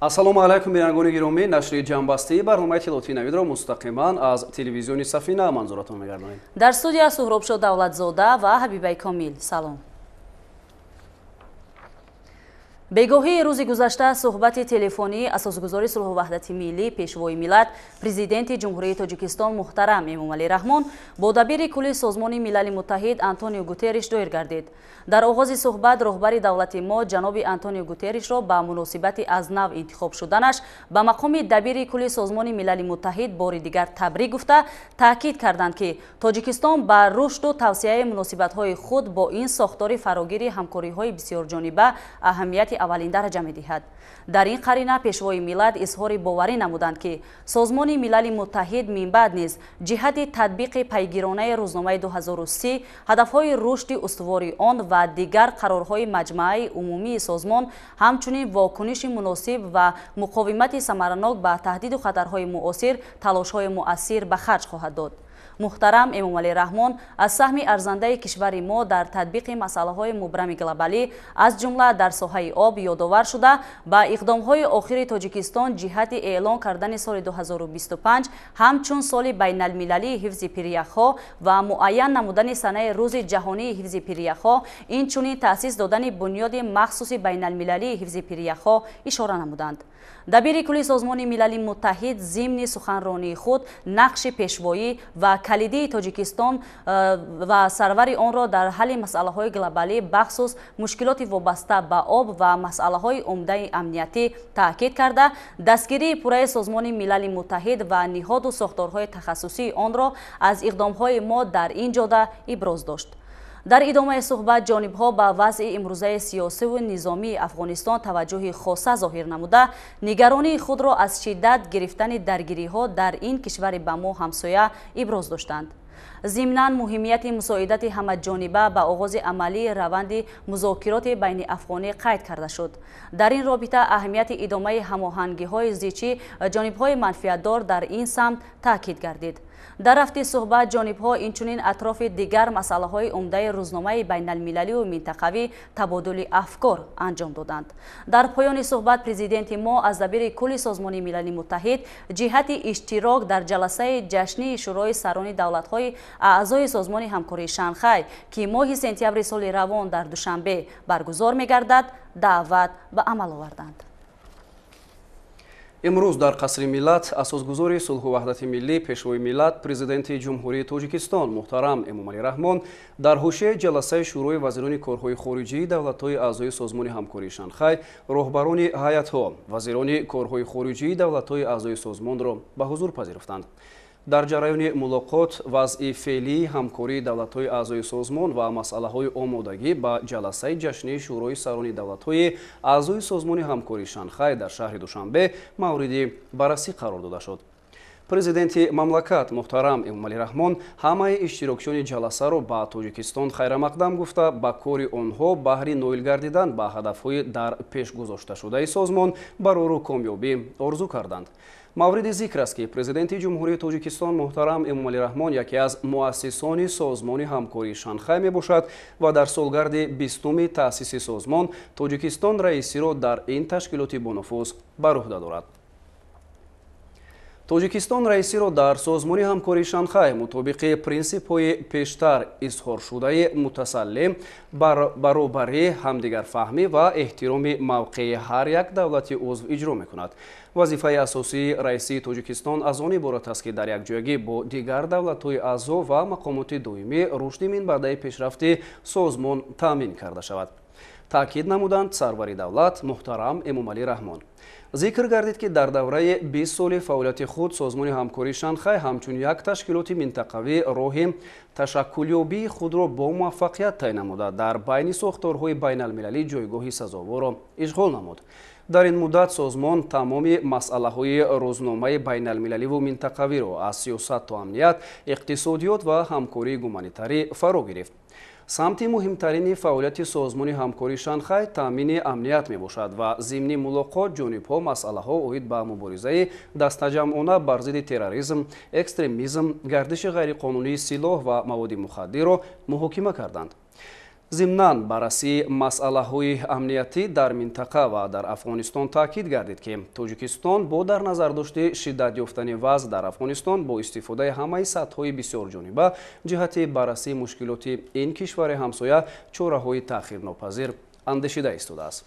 Ассалому алайкум, бинандагони гиромӣ. Нашри ҷамъбастии барномаи иттилоотии Навидро мустақиман аз телевизиони Сафина манзуратон мегардонем. Дар студия Суҳробшо Давлатзода ва Ҳабибаи Комил. Салом. Бегоҳии рӯзи гузашта суҳбати телефонии асосгузори сулҳу ваҳдати миллӣ, пешвои миллат, президенти Ҷумҳурии Тоҷикистон муҳтарам Эмомалӣ Раҳмон бо дабири кулли Созмони Милали Муттаҳид Антонио Гутерриш доир гардид. Дар оғози суҳбат роҳбари давлати мо ҷаноби Антонио Гутерришро ба муносибати аз нав интихоб шуданаш ба мақоми дабири кулли Созмони Милали Муттаҳид бори дигар табрик гуфта, таъкид карданд, ки Тоҷикистон ба рушду тавсеаи муносибатҳои худ бо ин сохтори фарогири ҳамкориҳои бисёрҷониба аҳамияти аввалин дараҷа медиҳад. Дар ин қарина пешвои миллат изҳори боварӣ намуданд, ки Созмони Милали Муттаҳид минбаъд низ ҷиҳати татбиқи пайгиронаи рӯзномаи 2030, ҳадафҳои рушди устувори он ва дигар қарорҳои Маҷмааи умумии созмон, ҳамчунин вокуниши муносиб ва муқовимати самаранок ба таҳдиду хатарҳои муосир талошҳои муассир ба харҷ хоҳад дод. Муҳтарам Эмомалӣ Раҳмон аз саҳми арзандаи кишвари мо дар татбиқи масъалаҳои мубрами глобалӣ, аз ҷумла дар соҳаи об ёдовар шуда, ба иқдомҳои охири Тоҷикистон ҷиҳати эълон кардани соли 2025 ҳамчун соли байналмилалии ҳифзи пиряхҳо ва муайян намудани санаи Рӯзи ҷаҳонии ҳифзи пиряхҳо, инчунин таъсис додани бунёди махсуси байналмилалии ҳифзи пиряхҳо ишора намуданд. Дабири кулли Созмони Милали Муттаҳид зимни суханронии худ нақши пешвоӣ ва калидии Тоҷикистон ва сарвари онро дар ҳалли масъалаҳои глобалӣ, бахсус мушкилоти вобаста ба об ва масъалаҳои умдаи амниятӣ таъкид карда, дастгирии пурраи Созмони Милали Муттаҳид ва ниҳоду сохторҳои тахассусии онро аз иқдомҳои мо дар ин ҷода иброз дошт. Дар идомаи суҳбат ҷонибҳо ба вазъи имрӯзаи сиёсиву низомии Афғонистон таваҷҷӯҳи хоса зоҳир намуда, нигаронии худро аз шиддат гирифтани даргириҳо дар ин кишвари ба мо ҳамсоя иброз доштанд. Зимнан муҳимияти мусоидати ҳамаҷониба ба оғози амалии раванди музокироти байниафғонӣ қайд карда шуд. Дар ин робита аҳамияти идомаи ҳамоҳангиҳои зичи ҷонибҳои манфиатдор дар ин самт таъкид гардид. Дар рафти суҳбат ҷонибҳо инчунин атрофи дигар масъалаҳои умдаи рӯзномаи байналмилаливу минтақавӣ табодули афкор анҷом доданд. Дар поёни суҳбат президенти мо аз дабири кулли Созмони Милали Муттаҳид ҷиҳати иштирок дар ҷаласаи ҷашнии Шӯрои сарони давлатҳои аъзои Созмони ҳамкории Шанхай, ки моҳи сентябри соли равон дар Душанбе баргузор мегардад, даъват ба амал оварданд. Имрӯз дар Қасри Миллат асосгузори сулҳу ваҳдати миллӣ, пешвои миллат, президенти Ҷумҳурии Тоҷикистон муҳтарам Эмомалӣ Раҳмон дар ҳошияи ҷаласаи Шӯрои вазирони корҳои хориҷии давлатҳои аъзои Созмони ҳамкории Шанхай роҳбарони ҳайатҳо, вазирони корҳои хориҷии давлатҳои аъзои созмонро ба ҳузур пазируфтанд. Дар ҷараёни мулоқот вазъи феълии ҳамкории давлатҳои аъзои созмон ва масъалаҳои омодагӣ ба ҷаласаи ҷашнии Шӯрои сарони давлатҳои аъзои Созмони ҳамкории Шанхай дар шаҳри Душанбе мавриди баррасӣ қарор дода шуд. Президенти мамлакат муҳтарам Эмомалӣ Раҳмон ҳамаи иштирокчиёни ҷаласаро ба Тоҷикистон хайрамақдам гуфта, ба кори онҳо баҳри ноил гардидан ба ҳадафҳои дар пеш гузошташудаи созмон барору комёбӣ орзу карданд. Мавриди зикр аст, ки президенти Ҷумҳурии Тоҷикистон муҳтарам Эмомалӣ Раҳмон яке аз муассисони Созмони ҳамкории Шанхай мебошад ва дар солгарди 20-уми таъсиси созмон Тоҷикистон раисиро дар ин ташкилоти бонуфуз бар уҳда дорад. Тоҷикистон раисиро дар Созмони ҳамкории Шанхай мутобиқи принсипҳои пештар изҳоршудаи мутасаллим, баробарӣ, ҳамдигарфаҳмӣ ва эҳтироми мавқеи ҳар як давлати узв иҷро мекунад. Вазифаи асосии раисии Тоҷикистон аз он иборат аст, ки дар якҷоягӣ бо дигар давлатҳои аъзо ва мақомоти доимӣ рушди минбаъдаи пешрафти созмон таъмин карда шавад, таъкид намуданд сарвари давлат муҳтарам Эмомалӣ Раҳмон. Зикр гардид, ки дар давраи 20 соли фаъолияти худ Созмони ҳамкории Шанхай ҳамчун як ташкилоти минтақавӣ роҳи ташаккулёбии худро бо муваффақият тай намуда, дар байни сохторҳои байналмилалӣ ҷойгоҳи сазоворро ишғол намуд. Дар ин муддат созмон тамоми масъалаҳои рӯзномаи байналмилаливу минтақавиро аз сиёсат то амният, иқтисодиёт ва ҳамкории гуманитарӣ фаро гирифт. Самти муҳимтарини фаъолияти Созмони ҳамкории Шанхай таъмини амният мебошад ва зимни мулоқот ҷонибҳо масъалаҳо оид ба муборизаи дастаҷамъона бар зидди терроризм, экстремизм, гардиши ғайриқонунии силоҳ ва маводи мухаддирро муҳокима карданд. Зимнан баррасии масъалаҳои амниятӣ дар минтақа ва дар Афғонистон таъкид гардид, ки Тоҷикистон бо дар назардошти шиддат ёфтани вазъ дар Афғонистон бо истифодаи ҳамаи сатҳҳои бисёрҷониба ҷиҳати баррасии мушкилоти ин кишвари ҳамсоя чораҳои таъхирнопазир андешида истодааст.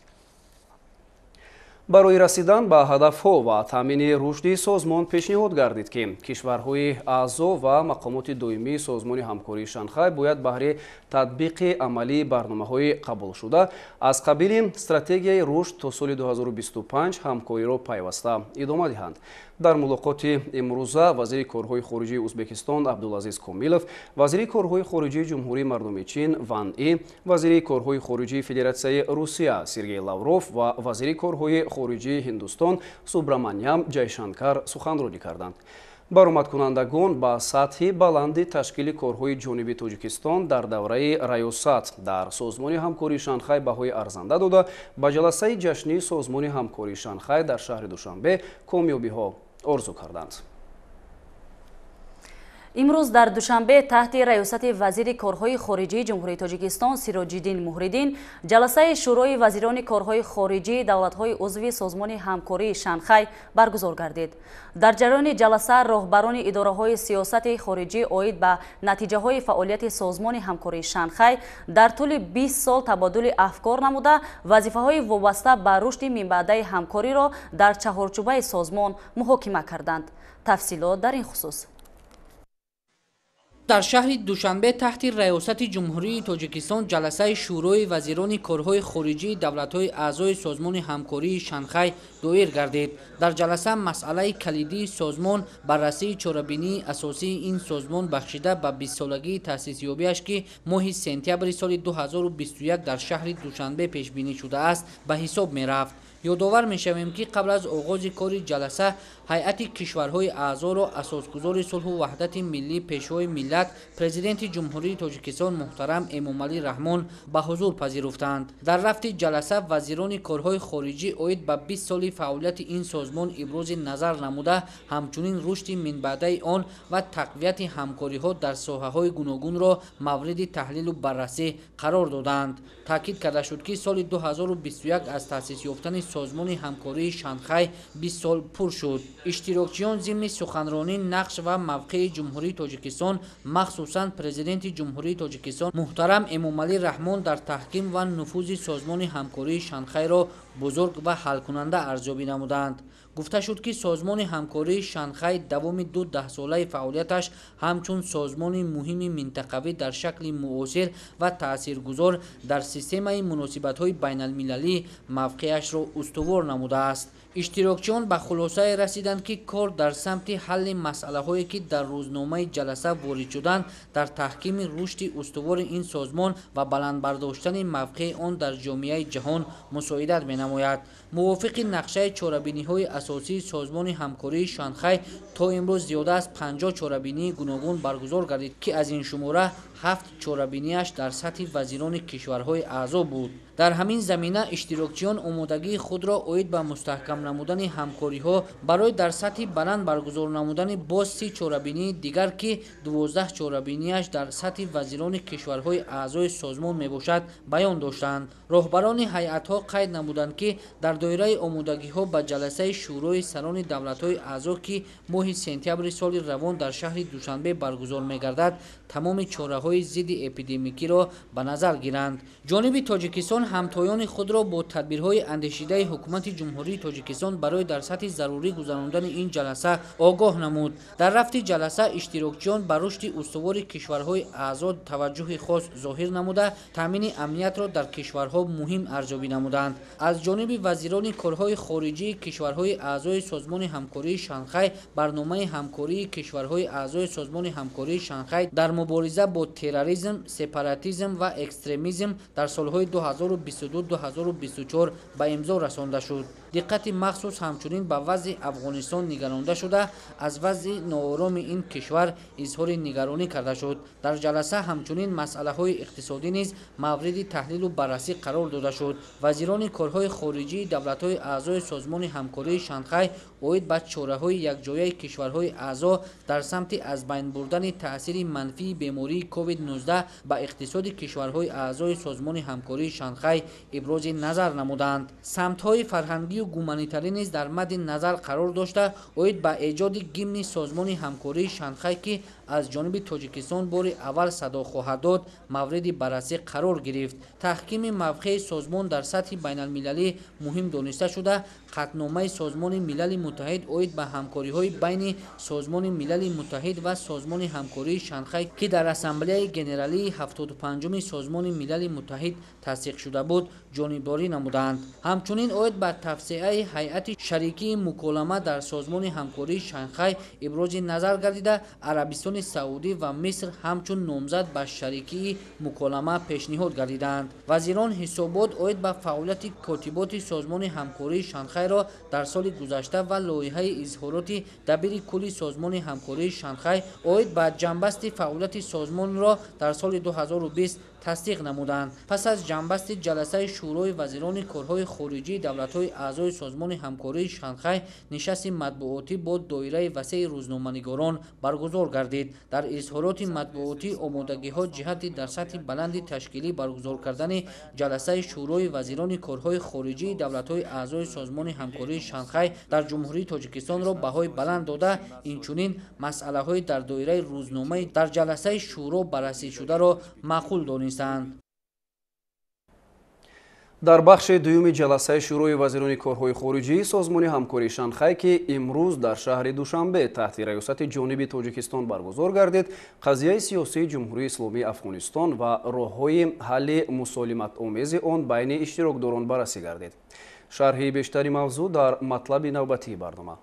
Барои расидан ба ҳадафҳо ва таъмини рушди созмон пешниҳод гардид, ки кишварҳои аъзо ва мақомоти доимии Созмони ҳамкории Шанхай бояд баҳри татбиқи амалии барномаҳои қабулшуда аз қабили стратегияи рушд то соли 2025 ҳамкориро пайваста идома диҳанд. Дар мулоқоти имрӯза вазири корҳои хориҷии Узбекистон Абдулазиз Комилов, вазири корҳои хориҷии Ҷумҳурии Мардумии Чин Ван И, вазири корҳои хориҷии Федератсияи Русия Сергей Лавров ва вазири корҳои хориҷии Ҳиндустон Субраманиям Ҷайшанкар суханронӣ карданд. Баромадкунандагон ба сатҳи баланди ташкили корҳои ҷониби Тоҷикистон дар давраи раёсат дар Созмони ҳамкории Шанхай баҳои арзанда дода, ба ҷаласаи ҷашнии Созмони ҳамкории Шанхай дар шаҳри Душанбе комёбиҳо орзу карданд. Имрӯз дар Душанбе таҳти раёсати вазири корҳои хориҷии Ҷумҳурии Тоҷикистон Сироҷиддин Муҳриддин ҷаласаи Шӯрои вазирони корҳои хориҷии давлатҳои узви Созмони ҳамкории Шанхай баргузор гардид. Дар ҷараёни ҷаласа роҳбарони идораҳои сиёсати хориҷӣ оид ба натиҷаҳои фаъолияти Созмони ҳамкории Шанхай дар тӯли 20 сол табодули афкор намуда, вазифаҳои вобаста ба рушди минбаъдаи ҳамкориро дар чаҳорчӯбаи созмон муҳокима карданд. Тафсилот дар ин хусус. Дар шаҳри Душанбе таҳти раёсати Ҷумҳурии Тоҷикистон ҷаласаи Шӯрои вазирони корҳои хориҷии давлатҳои аъзои Созмони ҳамкории Шанхай доир гардид. Дар ҷаласа масъалаи калидии созмон, баррасии чорабинии асосии ин созмон бахшида ба 20-солагии таъсисёбиаш, ки моҳи сентябри соли 2021 дар шаҳри Душанбе пешбинӣ шудааст, ба ҳисоб мерафт. Ёдовар мешавем, ки қабл аз оғози кори ҷаласа ҳайати кишварҳои аъзоро асосгузори сулҳу ваҳдати миллӣ, пешвои миллат, президенти Ҷумҳурии Тоҷикистон муҳтарам Эмомалӣ Раҳмон ба ҳузур пазируфтанд. Дар рафти ҷаласа вазирони корҳои хориҷӣ оид ба 20 соли фаъолияти ин созмон ибрози назар намуда, ҳамчунин рушди минбаъдаи он ва тақвияти ҳамкориҳо дар соҳаҳои гуногунро мавриди таҳлилу баррасӣ қарор доданд. Таъкид карда шуд, ки соли 2021 аз таъсис ёфтани Созмони ҳамкории Шанхай 20 сол пур шуд. Иштирокчиён зимни суханронӣ нақш ва мавқеи Ҷумҳурии Тоҷикистон, махсусан президенти Ҷумҳурии Тоҷикистон муҳтарам Эмомалӣ Раҳмон дар таҳким ва нуфузи Созмони ҳамкории Шанхайро бузург ва ҳалкунанда арзёбӣ намуданд. Гуфта шуд, ки Созмони ҳамкории Шанхай давоми ду даҳсолаи фаъолияташ ҳамчун созмони муҳими минтақавӣ дар шакли муосир ва таъсиргузор дар системаи муносибатҳои байналмилалӣ мавқеашро устувор намудааст. Иштирокчиён ба хулосае расиданд, ки кор дар самти ҳалли масъалаҳое, ки дар рӯзномаи ҷаласа ворид шуданд, дар таҳкими рушди устувори ин созмон ва баланд бардоштани мавқеи он дар ҷомеаи ҷаҳон мусоидат менамояд. Мувофиқи нақшаи чорабиниҳои асосии Созмони ҳамкории Шанхай то имрӯз зиёда аз 50 чорабинии гуногун баргузор гардид, ки аз ин шумора 7 чорабиниаш дар сатҳи вазирони кишварҳои аъзо буд. Дар ҳамин замина иштирокчиён омодагии худро оид ба мустаҳкам намудани ҳамкориҳо барои дар сатҳи баланд баргузор намудани боз 30 чорабинии дигар, ки 12 чорабиниаш дар сатҳи вазирони кишварҳои аъзои созмон мебошад, баён доштанд. Роҳбарони ҳайатҳо қайд намуданд, ки дар доираи омодагиҳо ба ҷаласаи Шӯрои сарони давлатҳои аъзо, ки моҳи сентябри соли равон дар шаҳри Душанбе баргузор мегардад, тамоми чораҳои зидди эпидемикиро ба назар гиранд. Ҷониби Тоҷикистон ҳамтоёни худро бо тадбирҳои андешидаи ҳукумати Ҷумҳурии Тоҷикистон барои дар сатҳи зарурӣ гузарондани ин ҷаласа огоҳ намуд. Дар рафти ҷаласа иштирокчиён ба рушди устувори кишварҳои аъзо таваҷҷӯҳи хос зоҳир намуда, таъмини амниятро дар кишварҳо муҳим арзёбӣ намуданд. Аз ҷониби вазирони корҳои хориҷии кишварҳои аъзои Созмони ҳамкории Шанхай барномаи ҳамкории кишварҳои аъзои Созмони ҳамкории Шанхай дар мубориза бо терроризм, сепаратизм ва экстремизм дар солҳои 2022-2024 ба имзо расонда шуд. Диққати махсус ҳамчунин ба вазъи Афғонистон нигаронда шуда, аз вазъи ноороми ин кишвар изҳори нигаронӣ карда шуд. Дар ҷаласа ҳамчунин масъалаҳои иқтисодӣ низ мавриди таҳлилу баррасӣ қарор дода шуд. Вазирони корҳои хориҷии давлатҳои аъзои Созмони ҳамкории Шанхай оид ба чораҳои якҷояи кишварҳои аъзо дар самти аз байн бурдани таъсири манфии бемории COVID-19 ба иқтисоди кишварҳои аъзои Созмони ҳамкории Шанхай ибрози назар намуданд. Самтҳои фарҳангию гуманитарӣ низ дар мадди назар қарор дошта, оид ба эҷоди гимни Созмони ҳамкории Шанхай, ки аз ҷониби Тоҷикистон бори аввал садо хоҳад дод, мавриди баррасӣ қарор гирифт. Таҳкими мавқеи созмон дар сатҳи байналмилалӣ муҳим дониста шуда, қатъномаи Созмони Милали Муттаҳид оид ба ҳамкориҳои байни Созмони Милали Муттаҳид ва Созмони ҳамкории Шанхай, ки дар Ассамблеяи Генералии 75-уми Созмони Милали Муттаҳид тасдиқ шуда буд, ҷонибдорӣ намуданд. Ҳамчунин оид ба тавсеаи ҳайати шарикии муколама дар Созмони ҳамкории Шанхай ибрози назар гардида, Арабистони Саудӣ ва Миср ҳамчун номзад ба шарикии муколама пешниҳод гардиданд. Вазирон ҳисобот оид ба фаъолияти котиботи Созмони ҳамкории Шанхайро дар соли гузашта ва лоиҳаи изҳороти дабири кулли Созмони ҳамкории Шанхай оид ба ҷамъбасти фаъолияти созмонро дар соли 2020 тасдиқ намуданд. Пас аз ҷамъбасти ҷаласаи Шӯрои вазирони корҳои хориҷии давлатҳои аъзои Созмони ҳамкории Шанхай нишасти матбуотӣ бо доираи васеи рӯзноманигорон баргузор гардид. Дар изҳороти матбуотӣ омодагиҳо ҷиҳати дар сатҳи баланди ташкилӣ баргузор кардани ҷаласаи Шӯрои вазирони корҳои хориҷии давлатҳои аъзои Созмони ҳамкории Шанхай дар Ҷумҳурии Тоҷикистонро баҳои баланд дода, инчунин масъалаҳои дар доираи рӯзномаи дар ҷаласаи шӯро баррасӣ шударо маъқул донистанд. Дар бахши дуюми ҷаласаи Шӯрои вазирони корҳои хориҷии Созмони ҳамкории Шанхай, ки имрӯз дар шаҳри Душанбе таҳти раёсати ҷониби Тоҷикистон баргузор гардид, қазияи сиёсии Ҷумҳурии Исломии Афғонистон ва роҳҳои ҳалли мусолиматомези он байни иштирокдорон баррасӣ гардид. Шарҳи бештари мавзӯъ дар матлаби навбатии барнома.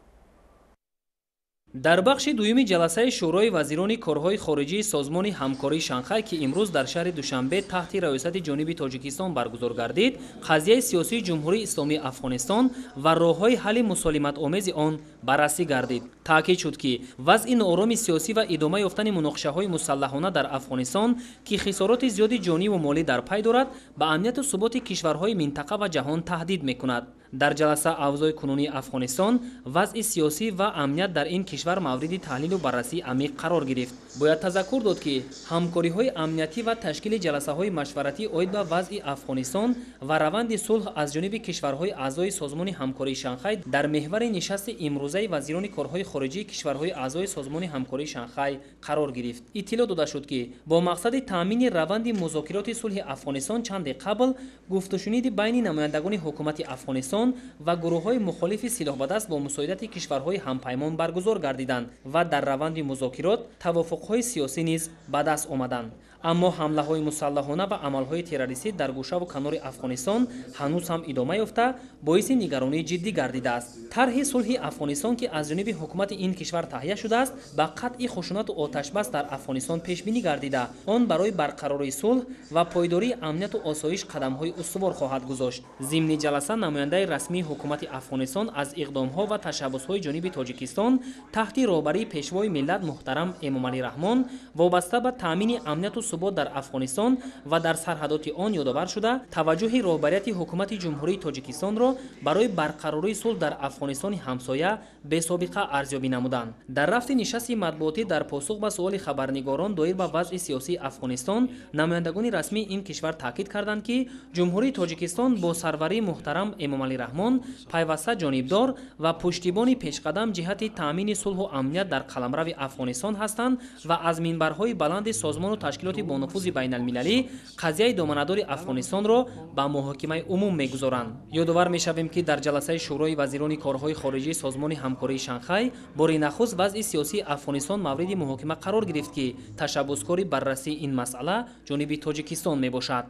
Дар бахши дуюми ҷаласаи Шӯрои вазирони корҳои хориҷии Созмони ҳамкории Шанхай, ки имрӯз дар шаҳри Душанбе таҳти раёсати ҷониби Тоҷикистон баргузор гардид, қазияи сиёсии Ҷумҳурии Исломии Афғонистон ва роҳҳои ҳалли мусолиматомези он баррасӣ гардид. Таъкид шуд, ки вазъи ноороми сиёсӣ ва идома ёфтани муноқишаҳои мусаллаҳона дар Афғонистон, ки хисороти зиёди ҷониву молӣ дар пай дорад, ба амнияту суботи кишварҳои минтақа ва ҷаҳон таҳдид мекунад. Дар ҷаласа авзои кунунии Афғонистон, вазъи сиёсӣ ва амният дар ин кишвар мавриди таҳлилу баррасии амиқ қарор гирифт. Бояд тазаккур дод, ки ҳамкориҳои амниятӣ ва ташкили ҷаласаҳои машваратӣ оид ба вазъи Афғонистон ва раванди сулҳ аз ҷониби кишварҳои аъзои Созмони ҳамкории Шанхай дар меҳвари нишасти имрӯзаи вазирони корҳои хориҷии кишварҳои аъзои Созмони ҳамкории Шанхай қарор гирифт. Иттилоъ дода шуд, ки бо мақсади таъмини раванди музокироти сулҳи Афғонистон чанде қабл гуфтушуниди байни намояндагони ҳукумати Афғонистон ва гурӯҳҳои мухолифи силоҳбадаст бо мусоидати кишварҳои ҳампаймон баргузор гардиданд ва дар раванди музокирот тавофуқҳои сиёсӣ низ ба даст омаданд. Аммо ҳамлаҳои мусаллаҳона ва амалҳои террористӣ дар гӯшаву канори Афғонистон ҳанӯз ҳам идома ёфта, боиси нигаронии ҷиддӣ гардидааст. Тарҳи сулҳи Афғонистон, ки аз ҷониби ҳукумати ин кишвар таҳия шудааст, ба қатъи хушунату оташбас дар Афғонистон пешбинӣ гардида, он барои барқарории сулҳ ва пойдории амнияту осоиш қадамҳои устувор хоҳад гузошт. Зимни ҷаласа намояндаи расмии ҳукумати Афғонистон аз иқдомҳо ва ташаббусҳои ҷониби Тоҷикистон таҳти роҳбарии пешвои миллат муҳтарам Эмомалӣ Раҳмон вобаста ба таъмини амнияту субот дар Афғонистон ва дар сарҳадоти он ёдовар шуда, таваҷҷӯҳи роҳбарияти ҳукумати Ҷумҳурии Тоҷикистонро барои барқарории сулҳ дар Афғонистони ҳамсоя бесобиқа арзёбӣ намуданд. Дар рафти нишасти матбуотӣ дар посух ба суоли хабарнигорон доир ба вазъи сиёсии Афғонистон намояндагони расмии ин кишвар таъкид карданд, ки Ҷумҳурии Тоҷикистон бо сарварии муҳтарам Эмомалӣ Раҳмон пайваста ҷонибдор ва пуштибони пешқадам ҷиҳати таъмини сулҳу амният дар қаламрави Афғонистон ҳастанд ва аз минбарҳои баланди созмону ташкилоти бонуфузи байналмилалӣ қазияи доманадори Афғонистонро ба муҳокимаи умум мегузоранд. Ёдовар мешавем, ки дар ҷаласаи Шӯрои вазирони корҳои хориҷии Созмони ҳамкории Шанхай бори нахуст вазъи сиёсии Афғонистон мавриди муҳокима қарор гирифт, ки ташаббускори баррасии ин масъала ҷониби Тоҷикистон мебошад.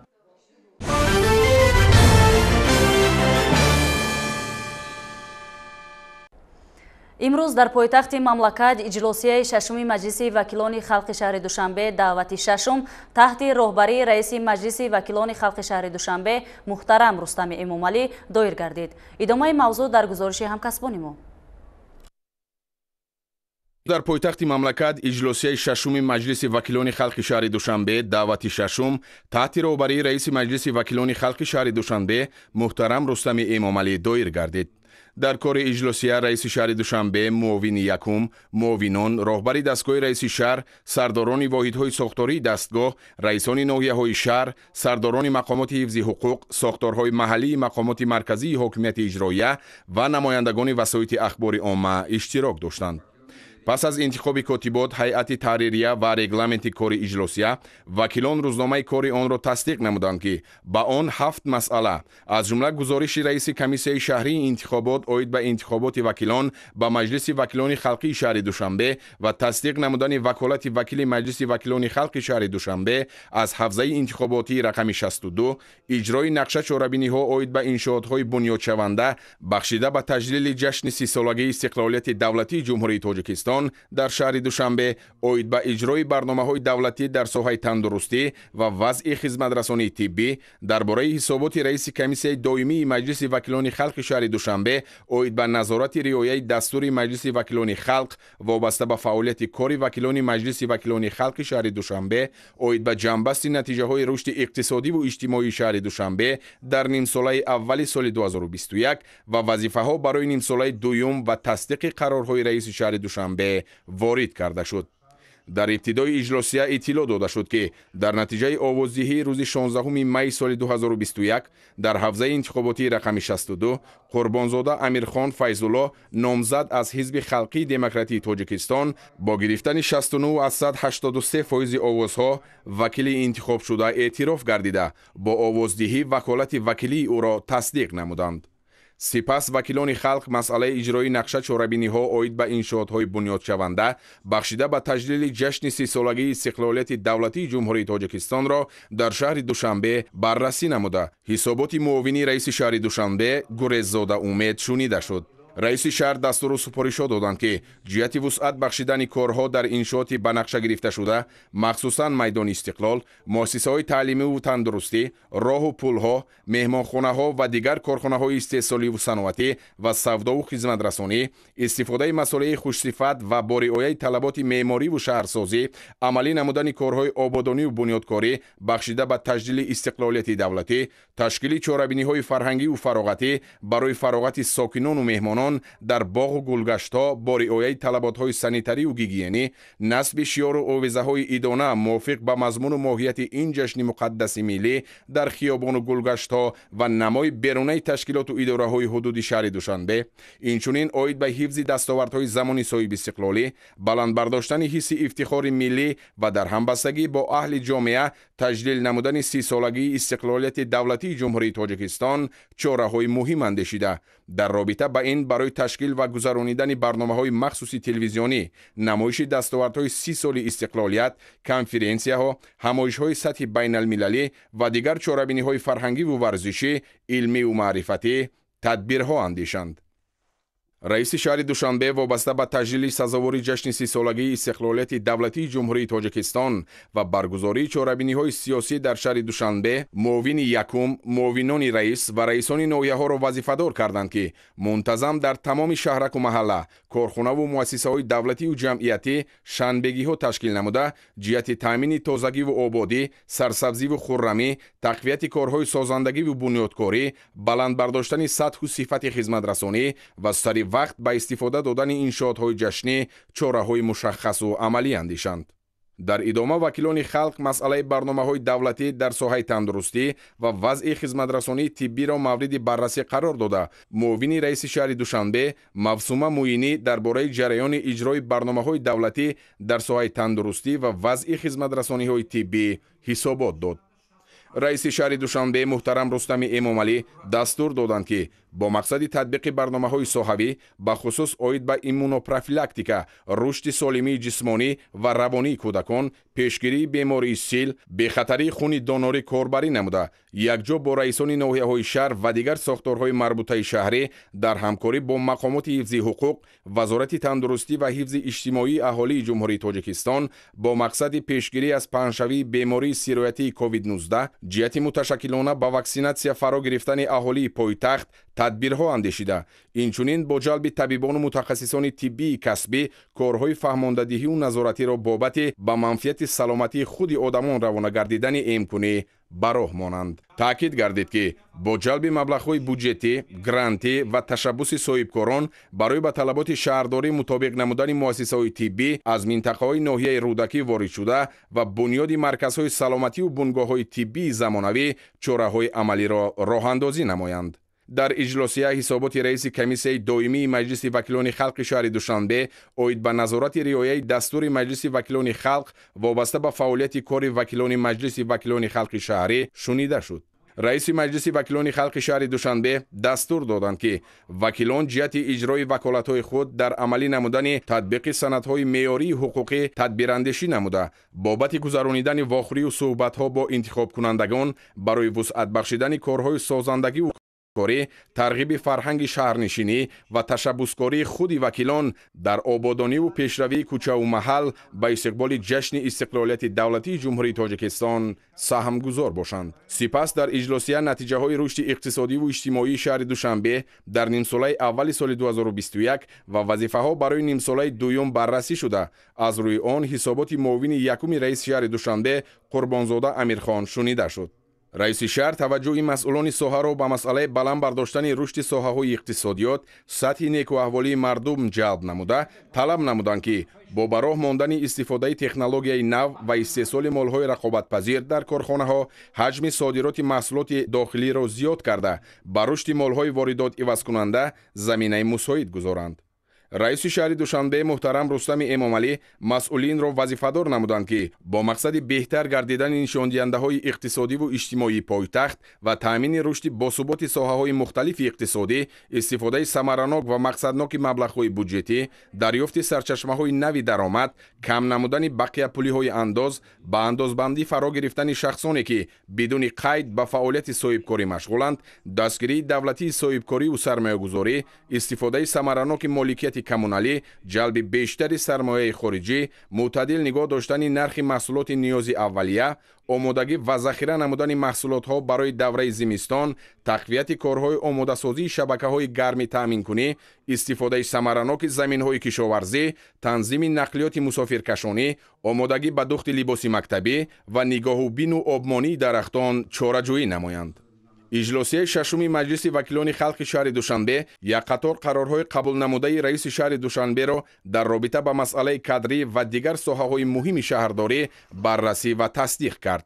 Имрӯз дар пойтахти мамлакат иҷлосияи шашуми Маҷлиси вакилони халқи шаҳри Душанбе даъвати шашум таҳти роҳбарии раиси Маҷлиси вакилони халқи шаҳри Душанбе муҳтарам Рустами Эмомалӣ доир гардид. Идомаи мавзӯъ дар гузориши ҳамкасбони мо. Дар пойтахти мамлакат иҷлосияи шашуми Маҷлиси вакилони халқи шаҳри Душанбе даъвати шашум таҳти роҳбарии раиси Маҷлиси вакилони халқи шаҳри Душанбе муҳтарам Рустами Эмомалӣ доир гардид. Дар кори иҷлосия раиси шаҳри Душанбе, муовини якум, муовинон, роҳбари дастгоҳи раиси шаҳр, сардорони воҳидҳои сохтории дастгоҳ, раисони ноҳияҳои шаҳр, сардорони мақомоти ҳифзи ҳуқуқ, сохторҳои маҳаллии мақомоти марказии ҳокимияти иҷроия ва намояндагони васоити ахбори омма иштирок доштанд. Пас аз интихоби котибот, ҳайати таҳририя ва регламенти кори иҷлосия, вакилон рӯзномаи кори онро тасдиқ намуданд, ки ба он 7 масъала, аз ҷумла гузориши раиси комиссияи шаҳрии интихобот оид ба интихоботи вакилон ба Маҷлиси вакилони халқии шаҳри Душанбе ва тасдиқ намудани ваколати вакили Маҷлиси вакилони халқи шаҳри Душанбе аз ҳавзаи интихоботии рақами 62, иҷрои нақша чорабиниҳо оид ба иншоотҳои бунёдшаванда бахшида ба таҷлили ҷашни 30-солагии истиқлолияти давлатии Ҷумҳурии Тоҷикистон дар шаҳри Душанбе, оид ба иҷрои барномаҳои давлатӣ дар соҳаи тандурустӣ ва вазъи хизматрасонии тиббӣ, дар бораи ҳисоботи раиси комиссияи доимии Маҷлиси вакилони халқи шаҳри Душанбе оид ба назорати риояи дастури Маҷлиси вакилони халқ вобаста ба фаъолияти кори вакилони Маҷлиси вакилони халқи шаҳри Душанбе, оид ба ҷамъбасти натиҷаҳои рушди иқтисодиву иҷтимоии шаҳри Душанбе дар нимсолаи аввали соли 2021 ва вазифаҳо барои нимсолаи дуюм ва тасдиқи қарорҳои раиси шаҳри Душанбе ворид карда шуд. Дар ибтидои иҷлосия иттилоъ дода шуд, ки дар натиҷаи овоздиҳии рӯзи 16 майи соли 2021 дар ҳавзаи интихоботии рақами 62 Қурбонзода Амирхон Файзулло, номзад аз Ҳизби халқии демократии Тоҷикистон, бо гирифтани 69,83% овозҳо вакили интихобшуда эътироф гардида, бо овоздиҳӣ ваколати вакилии ӯро тасдиқ намуданд. Сипас вакилони халқ масъалаи иҷрои нақша чорабиниҳо оид ба иншоотҳои бунёдшаванда бахшида ба таҷлили ҷашни 30-солагии истиқлолияти давлатии Ҷумҳурии Тоҷикистонро дар шаҳри Душанбе баррасӣ намуда, ҳисоботи муовини раиси шаҳри Душанбе Гуреззода Умед шунида шуд. Раиси шаҳр дастуру супоришҳо доданд, ки ҷиҳати вусъат бахшидани корҳо дар иншооти ба нақша гирифташуда, махсусан майдони Истиқлол, муассисаҳои таълимиву тандурустӣ, роҳу пулҳо, меҳмонхонаҳо ва дигар корхонаҳои истеҳсоливу саноатӣ ва савдову хизматрасонӣ, истифодаи масолеҳи хушсифат ва бо риояи талаботи меъмориву шаҳрсозӣ, амалӣ намудани корҳои ободониву бунёдкорӣ бахшида ба таҷлили истиқлолияти давлатӣ, ташкили чорабиниҳои фарҳангиву фароғатӣ барои фароғати сокинону меҳмонон дар боғу гулгаштҳо бо риояи талаботҳои санитариву гигиенӣ, насби шиёру овезаҳои идона мувофиқ ба мазмуну моҳияти ин ҷашни муқаддаси миллӣ дар хиёбону гулгаштҳо ва намои берунаи ташкилоту идораҳои ҳудуди шаҳри Душанбе, инчунин оид ба ҳифзи дастовардҳои замони соҳибистиқлолӣ, баланд бардоштани ҳисси ифтихори миллӣ ва дар ҳамбастагӣ бо аҳли ҷомеа таҷлил намудани 30-солагии истиқлолияти давлатии Ҷумҳурии Тоҷикистон чораҳои муҳим андешида, дар робита ба ин барои ташкил ва гузаронидани барномаҳои махсуси телевизионӣ, намоиши дастовардҳои 30 соли истиқлолият, конференсияҳо, ҳамоишҳои сатҳи байналмилалӣ ва дигар чорабиниҳои фарҳангиву варзишӣ, илмиву маърифатӣ тадбирҳо андешанд. Раиси шаҳри Душанбе вобаста ба таҷлили сазовори ҷашни 30-солагии истиқлолияти давлатии Ҷумҳурии Тоҷикистон ва баргузории чорабиниҳои сиёсӣ дар шаҳри Душанбе муовини якум, муовинони раис ва раисони ноҳияҳоро вазифадор карданд, ки мунтазам дар тамоми шаҳраку маҳалла, корхонаву муассисаҳои давлативу ҷамъиятӣ шанбегиҳо ташкил намуда, ҷиҳати таъмини тозагиву ободӣ, сарсабзиву хуррамӣ, тақвияти корҳои созандагиву бунёдкорӣ, баланд бардоштани сатҳу сифати хизматрасонӣ ва сари вақт ба истифода додани иншоотҳои ҷашнӣ чораҳои мушаххасу амалӣ андешанд. Дар идома вакилони халқ масъалаи барномаҳои давлатӣ дар соҳаи тандурустӣ ва вазъи хизматрасонии тиббиро мавриди баррасӣ қарор дода, муовини раиси шаҳри Душанбе Мавсума Муинӣ дар бораи ҷараёни иҷрои барномаҳои давлатӣ дар соҳаи тандурустӣ ва вазъи хизматрасониҳои тиббӣ ҳисобот дод. Раиси шаҳри Душанбе муҳтарам Рустами Эмомалӣ дастур доданд, ки бо мақсади татбиқи барномаҳои соҳавӣ, бахусус оид ба иммунопрофилактика, рушди солимии ҷисмонӣ ва равонии кӯдакон, пешгирии бемории сил, бехатарии хуни донорӣ корбарӣ намуда, якҷо бо раисони ноҳияҳои шаҳр ва дигар сохторҳои марбутаи шаҳрӣ дар ҳамкорӣ бо мақомоти ҳифзи ҳуқуқ, Вазорати тандурустӣ ва ҳифзи иҷтимоии аҳолии Ҷумҳурии Тоҷикистон бо мақсади пешгирӣ аз паҳншавии бемории сироятии COVID-19 ҷиҳати муташаккилона ба ваксинатсия фаро гирифтани аҳолии пойтахт тадбирҳо андешида, инчунин бо ҷалби табибону мутахассисони тиббии касбӣ корҳои фаҳмондадиҳиву назоратиро бобати ба манфиати саломатии худи одамон равона гардидани эмкунӣ ба роҳ монанд. Таъкид гардид, ки бо ҷалби маблағҳои буҷетӣ, грантӣ ва ташаббуси соҳибкорон барои ба талаботи шаҳрдорӣ мутобиқ намудани муассисаҳои тиббӣ аз минтақаҳои ноҳияи Рӯдакӣ воридшуда ва бунёди марказҳои саломативу бунгоҳҳои тиббии замонавӣ чораҳои амалиро роҳандозӣ намоянд. Дар иҷлосия ҳисоботи раиси комиссияи доимии Маҷлиси вакилони халқи шаҳри Душанбе оид ба назорати риояи дастури Маҷлиси вакилони халқ вобаста ба фаъолияти кори вакилони Маҷлиси вакилони халқи шаҳрӣ шунида шуд. Раиси Маҷлиси вакилони халқи шаҳри Душанбе дастур доданд, ки вакилон ҷиҳати иҷрои ваколатҳои худ дар амалӣ намудани татбиқи санадҳои меъёрии ҳуқуқӣ тадбирандешӣ намуда, бобати гузаронидани вохӯрию суҳбатҳо бо интихобкунандагон барои вусъат бахшидани корҳои созандагиву корӣ, тарғиби фарҳанги шаҳрнишинӣ ва ташаббускории худи вакилон дар ободониву пешравии кӯчаву маҳал ба истиқболи ҷашни истиқлолияти давлатии Ҷумҳурии Тоҷикистон саҳмгузор бошанд. Сипас дар иҷлосия натиҷаҳои рушди иқтисодиву иҷтимоии шаҳри Душанбе дар нимсолаи аввали соли 2021 ва вазифаҳо барои нимсолаи дуюм баррасӣ шуда, аз рӯи он ҳисоботи муовини якуми раиси шаҳри Душанбе Қурбонзода Амирхон шунида шуд. Раиси шаҳр таваҷҷӯҳи масъулони соҳаро ба масъалаи баланд бардоштани рушди соҳаҳои иқтисодиёт, сатҳи некуаҳволии мардум ҷалб намуда, талаб намуданд, ки бо ба роҳ мондани истифодаи технологияи нав ва истеҳсоли молҳои рақобатпазир дар корхонаҳо ҳаҷми содироти маҳсулоти дохилиро зиёд карда, ба рушди молҳои воридот ивазкунанда заминаи мусоид гузоранд. Раиси шаҳри Душанбе муҳтарам Рустами Эмомалӣ масъулинро вазифадор намуданд, ки бо мақсади беҳтар гардидани нишондиҳандаҳои иқтисодиву иҷтимоии пойтахт ва таъмини рушди босуботи соҳаҳои мухталифи иқтисодӣ, истифодаи самаранок ва мақсадноки маблағҳои буҷетӣ, дарёфти сарчашмаҳои нави даромад, кам намудани бақияпулиҳои андоз, ба андозбандӣ фаро гирифтани шахсоне, ки бидуни қайд ба фаъолияти соҳибкорӣ машғуланд, дастгирии давлатии соҳибкориву сармоягузорӣ, истифодаи самараноки моликияти коммуналӣ, ҷалби бештари сармояи хориҷӣ, мӯътадил нигоҳ доштани нархи маҳсулоти ниёзи аввалия, омодагӣ ва захира намудани маҳсулотҳо барои давраи зимистон, тақвияти корҳои омодасозии шабакаҳои гарми таъминкунӣ, истифодаи самараноки заминҳои кишоварзӣ, танзими нақлиёти мусофиркашонӣ, омодагӣ ба духти либоси мактабӣ ва нигоҳубину обмонии дарахтон чораҷӯӣ намоянд. Иҷлосияи шашуми Маҷлиси вакилони халқи шаҳри Душанбе як қатор қарорҳои қабулнамудаи раиси шаҳри Душанберо дар робита ба масъалаи кадрӣ ва дигар соҳаҳои муҳими шаҳрдорӣ баррасӣ ва тасдиқ кард.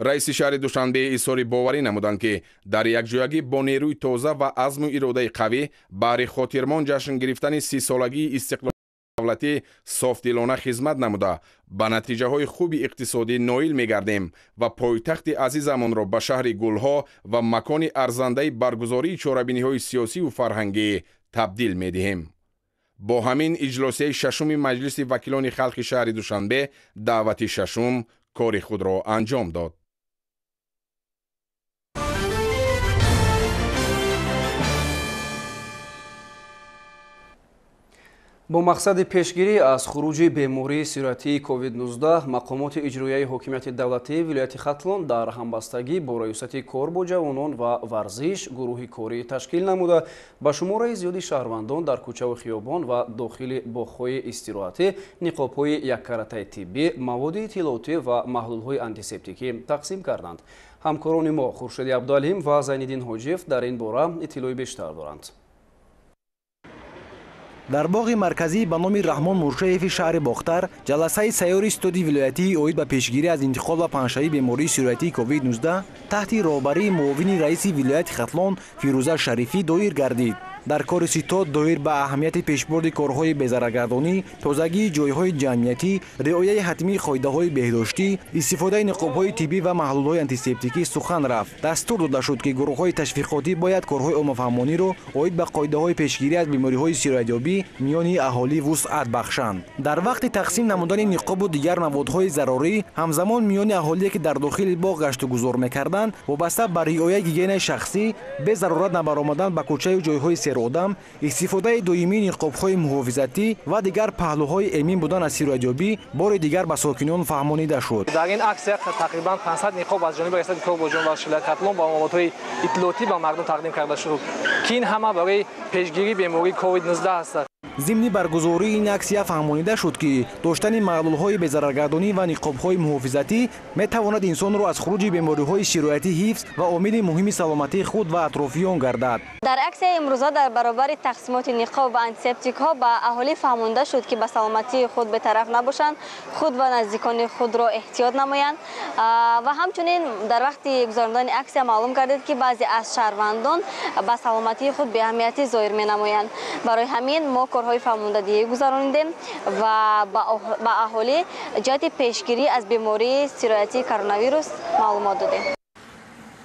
Раиси шаҳри Душанбе изҳори боварӣ намуданд, ки дар якҷоягӣ бо нерӯи тоза ва азму иродаи қавӣ баҳри хотирмон ҷашн гирифтани 30-солагии истиқлоли давлатӣ софдилона хизмат намуда, ба натиҷаҳои хуби иқтисодӣ ноил мегардем ва пойтахти азизамонро ба шаҳри гулҳо ва макони арзандаи баргузории чорабиниҳои сиёсиву фарҳангӣ табдил медиҳем. Бо ҳамин иҷлосияи шашуми Маҷлиси вакилони халқи шаҳри Душанбе даъвати шашум кори худро анҷом дод. Бо мақсади пешгирӣ аз хуруҷи бемории сироятии COVID-19 мақомоти иҷроияи ҳокимияти давлатии вилояти Хатлон дар ҳамбастагӣ бо раёсати кор бо ҷавонон ва варзиш гурӯҳи корӣ ташкил намуда, ба шумораи зиёди шаҳрвандон дар кӯчаву хиёбон ва дохили боғҳои истироҳатӣ ниқобҳои яккаратаи тиббӣ, маводи иттилоотӣ ва маҳлулҳои антисептикӣ тақсим карданд. Ҳамкорони мо Хуршеди Абдуалим ва Зайниддин Ҳоҷиев дар ин бора иттилои бештар доранд. Дар боғи марказӣ ба номи Раҳмон Муршаеви шаҳри Бохтар ҷаласаи сайёри студи вилоятии оид ба пешгирӣ аз интиқол ва паҳншавии бемории сироятии COVID-19 таҳти роҳбарии муовини раиси вилояти Хатлон Фирӯза Шарифӣ доир гардид. Дар кори ситод доир ба аҳамияти пешбурди корҳои безараргардонӣ, тозагии ҷойҳои ҷамъиятӣ, риояи ҳатмии қоидаҳои беҳдоштӣ, истифодаи ниқобҳои тиббӣ ва маҳлулҳои антисептикӣ сухан рафт. Дастур дода шуд, ки гурӯҳҳои ташвиқотӣ бояд корҳои оммафаҳмониро оид ба қоидаҳои пешгирӣ аз бемориҳои сироятёбӣ миёни аҳолӣ вусъат бахшанд. Дар вақти тақсим намудани ниқобу дигар маводҳои зарурӣ, ҳамзамон миёни аҳолие, ки дар дохили боғ гаштугузор мекарданд, вобаста ба риояи гигиенаи шахсӣ, безарурат набаромадан ба кӯчаю ҷойҳои серодам, истифодаи доимии ниқобҳои муҳофизатӣ ва дигар паҳлӯҳои эмин будан аз сироятёбӣ бори дигар ба сокинон фаҳмонида шуд. Дар ин аксия тақрибан 500 ниқоб аз ҷониби раёсати кор бо ҷавонон ва варзиши вилояти Хатлон ба маводҳои иттилоотӣ ба мардум тақдим карда шуд, ки ин ҳама барои пешгирии бемории COVID-19 аст. Зимни баргузории ин аксия фаҳмонида шуд, ки доштани маҳлулҳои безараргардонӣ ва ниқобҳои муҳофизатӣ метавонад инсонро аз хуруҷи бемориҳои сироятӣ ҳифз ва омили муҳими саломатии худ ва атрофиён гардад. Дар аксияи имрӯза дар баробари тақсимоти ниқоб ва антисептикҳо ба аҳолӣ фаҳмонда шуд, ки ба саломатии худ бетараф набошанд, худ ва наздикони худро эҳтиёт намоянд. Ва ҳамчунин дар вақти гузарондани аксия маълум гардид, ки баъзе аз шаҳрвандон ба саломатии худ беаҳамиятӣ зоҳир менамоянд. Барои ҳамин мо корҳои фаҳмондадиҳӣ гузаронидем ва ба аҳолӣ ҷиҳати пешгирӣ аз бемории сироятии коронавирус маълумот додем.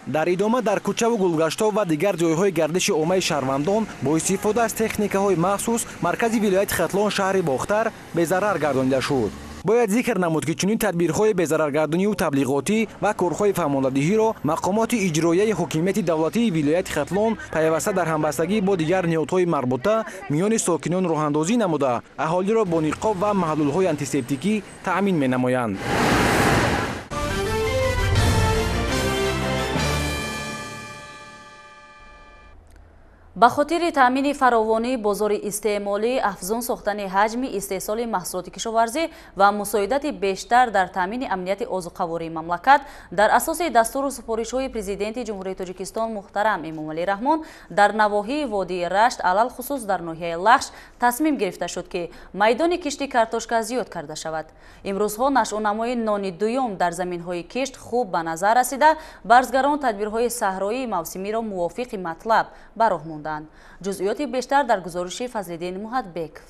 Дар идома дар кӯчаву гулгаштҳо ва дигар ҷойҳои гардиши оммаи шаҳрвандон бо истифода аз техникаҳои махсус маркази вилояти Хатлон шаҳри Бохтар безарар гардонида шуд. Бояд зикр намуд, ки чунин тадбирҳои безараргардонию таблиғотӣ ва корҳои фаҳмондадиҳиро мақомоти иҷроияи ҳокимияти давлатии вилояти Хатлон пайваста дар ҳамбастагӣ бо дигар ниҳодҳои марбута миёни сокинон роҳандозӣ намуда, аҳолиро бо ниқоб ва маҳлулҳои антисептикӣ таъмин менамоянд. Ба хотири таъмини фаровонии бозори истеъмолӣ, афзун сохтани ҳаҷми истеҳсоли маҳсулоти кишоварзӣ ва мусоидати бештар дар таъмини амнияти озуқавории мамлакат дар асоси дастуру супоришҳои Президенти Ҷумҳурии Тоҷикистон муҳтарам Эмомалӣ Раҳмон дар навоҳии водии Рашт, алалхусус дар ноҳияи Лахш тасмим гирифта шуд, ки майдони кишти картошка зиёд карда шавад. Имрӯзҳо нашъунамои нони дуюм дар заминҳои кишт хуб ба назар расида, барзгарон тадбирҳои саҳроии мавсимиро мувофиқи матлаб ба роҳ монданд. Ҷузъиёти бештар дар гузориши Фазлиддин Муҳатбеков.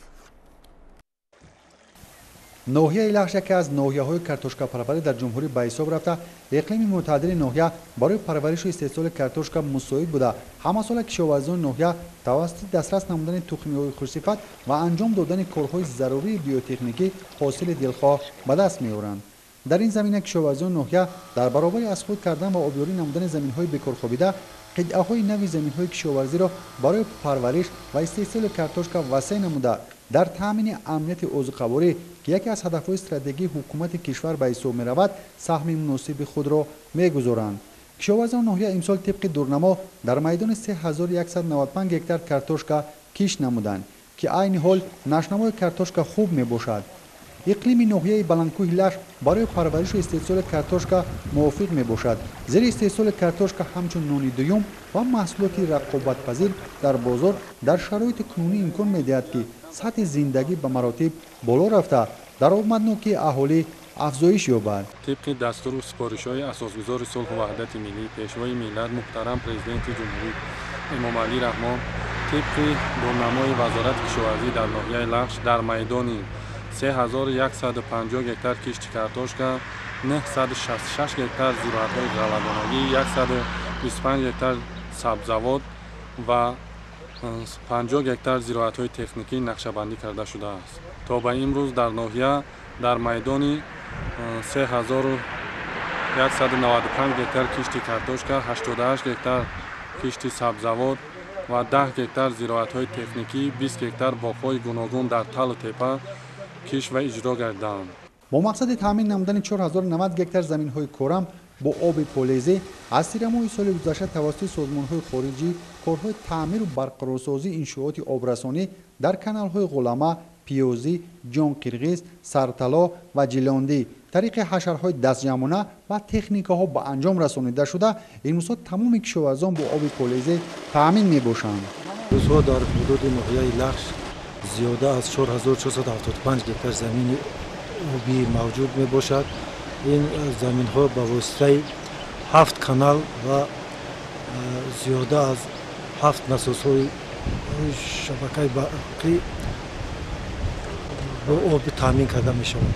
Ноҳияи Лахш яке аз ноҳияҳои картошкапарварӣ дар ҷумҳурӣ ба ҳисоб рафта, иқлими мӯътадили ноҳия барои парваришу истеҳсоли картошка мусоид буда, ҳамасола кишоварзони ноҳия тавассути дастрас намудани тухмиҳои хушсифат ва анҷом додани корҳои зарурии биотехникӣ ҳосили дилхоҳ ба даст меоранд. Дар ин замина кишоварзони ноҳия дар баробари аз худ кардан ва обёрӣ намудани заминҳои бекорхобида қитъаҳои нави заминҳои кишоварзиро барои парвариш ва истеҳсоли картошка васеъ намуда, дар таъмини амнияти озуқаворӣ, ки яке аз ҳадафҳои стратегии ҳукумати кишвар ба ҳисоб меравад, саҳми муносиби худро мегузоранд. Кишоварзони ноҳия имсол тибқи дурнамо дар майдони 3195 гектар картошка кишт намуданд, ки айни ҳол нашъунамои картошка хуб мебошад. Иқлими ноҳияи баландкӯҳи Лахш барои парваришу истеҳсоли картошка мувофиқ мебошад, зери истеҳсоли картошка ҳамчун нони дуюм ва маҳсулоти рақобатпазир дар бозор дар шароити кунунӣ имкон медиҳад, ки сатҳи зиндагӣ ба маротиб боло рафта, даромаднокии аҳолӣ афзоиш ёбад. Тибқи дастуру супоришҳои асосгузори сулҳу ваҳдати миллӣ, Пешвои миллат, муҳтарам Президенти Ҷумҳурӣ Эмомалӣ Раҳмон, тибқи дурнамои Вазорати кишоварзӣ дар ноҳияи Лахш дар майдони 3150 гектар кишти картошка, 966 гектар зироатҳои ғалладонагӣ, 125 гектар сабзавот ва 50 гектар зироатҳои техникӣ нақшабандӣ карда шудааст. То ба имрӯз дар ноҳия дар майдони 3195 гектар кишти картошка, 88 гектар кишти сабзавот ва 10 гектар зироатҳои техникӣ, 20 гектар боғҳои гуногун дар талу тепа кишт ва иҷро гарданд. Бо мақсади таъмин намудани 4090 гектар заминҳои корам бо оби полезӣ аз тирамоҳи соли гузашта тавассути созмонҳои хориҷӣ корҳои таъмиру барқарорсозии иншооти обрасонӣ дар каналҳои Ғулама, Пиёзӣ, Ҷонқирғиз, Сартало ва Ҷилондӣ тариқи ҳашарҳои дастҷамъона ва техникаҳо ба анҷом расонида шуда, имрӯзҳо тамоми кишоварзон бо оби полезӣ таъмин мебошанд. Рӯзҳо дар ҳудуди ноҳияи Лахш зиёда аз 4475 гектар замини обӣ мавҷуд мебошад. Ин заминҳо ба воситаи 7 канал ва зиёда аз 7 насосҳои шабакаи барқӣ бо об таъмин карда мешаванд.